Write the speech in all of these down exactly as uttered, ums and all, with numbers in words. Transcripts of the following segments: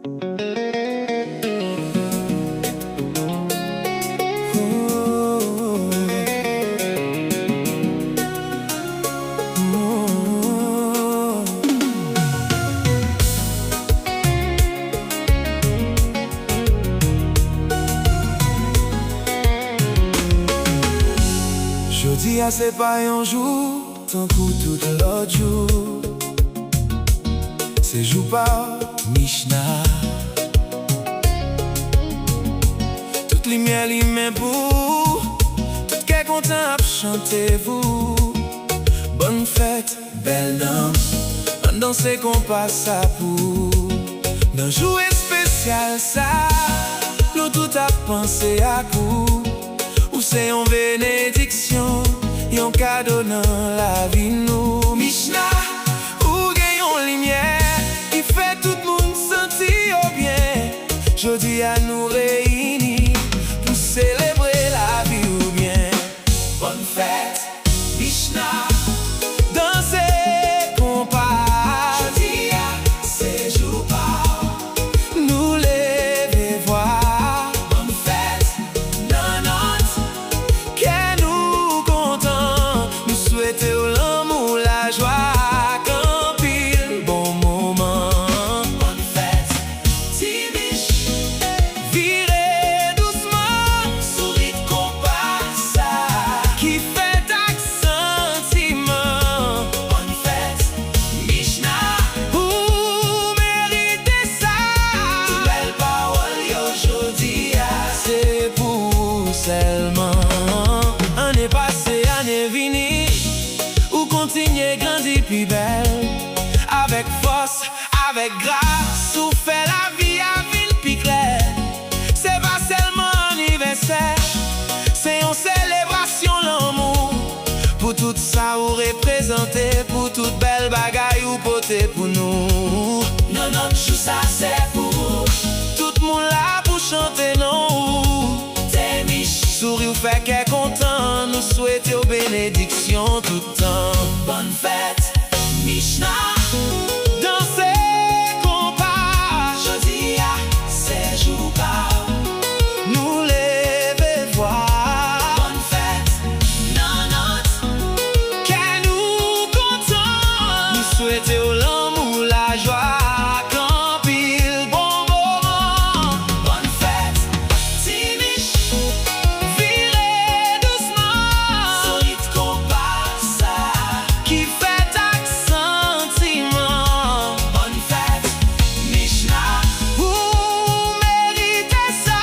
Jodi a se pa yon jou tankou tout lòt jou. Se jou pa w, Michna. Tout limyè limen pou ou, tout kè kontan ap chante pou ou. Bòn fèt, bèl dam, ann danse konpa sa pou ou. Nan jou espesyal sa, nou tout ap panse ak ou. Ou se yon benediksyon, yon kado nan lavi nou. Michna, ou gen yon limyè ki fè tout moun santi yo byen. Jodi a nou reyini pou selebre lavi ou byen. Bòn fèt, Michna. Danse konpa. Jodi a se jou pa w. Nou leve vwa. Bòn fèt, Nanòt. Kè nou kontan. Nou swete w lanmou, lajwa ak anpil bon moman. Bòn fèt, Ti Mich. Vire dousman sou rit konpa sa ki fèt ak santiman. Bòn fèt, Michna. Ou merite sa. Tout bèl pawòl yo jodi a se pou ou sèlman. Ane pase, ane vini, ou kontinye grandi pi bèl. Avèk fòs, avèk gras, ou fè lavi a vin pi klè. Se pa sèlman anivèsè, se yon selebrasyon lanmou pou tout sa ou reprezante, pou tout bèl bagay ou pote pou nou. Nanòt, jou sa se pou ou. Tout moun la pou chante non ou. Temich. Souri w fè kè kontan, nou swete w benediksyon tout tan. Bòn fèt, Michna. Danse konpa. Jodi a se jou pa w. Nou leve vwa. Bòn fèt, Nanòt. Kè nou kontan. Nou swete w lanmou, lajwa ak anpil bon moman. Bòn fèt, Ti Mich. Vire dousman sou rit konpa sa ki fèt ak santiman. Bòn fèt, Michna. Ou merite sa.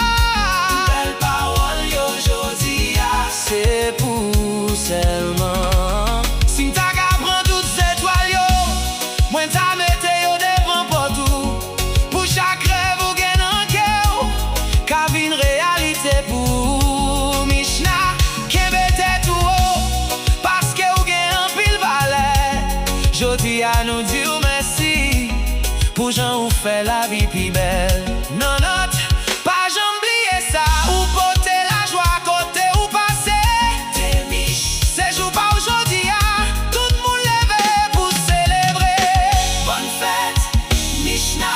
Bèl pawòl yo jodi a se pou ou sèlman. Si m ta ka pran tout zetwal yo, mwen ta mete yo devan pòt ou. Pou chak rèv ou gen nan kè w ka vin reyalite pou ou. Michna, kenbe tèt ou wo, paske ou gen anpil valè. Jodi a nou di w mèsi pou jan ou fè lavi pi bèl. Nanòt, pa janm bliye sa, ou pote lajwa kote ou pase. Temich. Se jou pa w jodi a, tout moun leve pou selebre. Bòn fèt, Michna.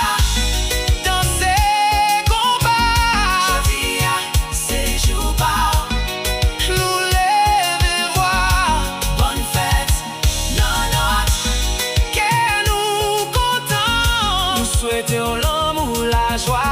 Danse konpa. Jodi a se jou pa w. Nou leve vwa. Bòn fèt, Nanòt. Kè nou kontan. Nou swete w lanmou, lajwa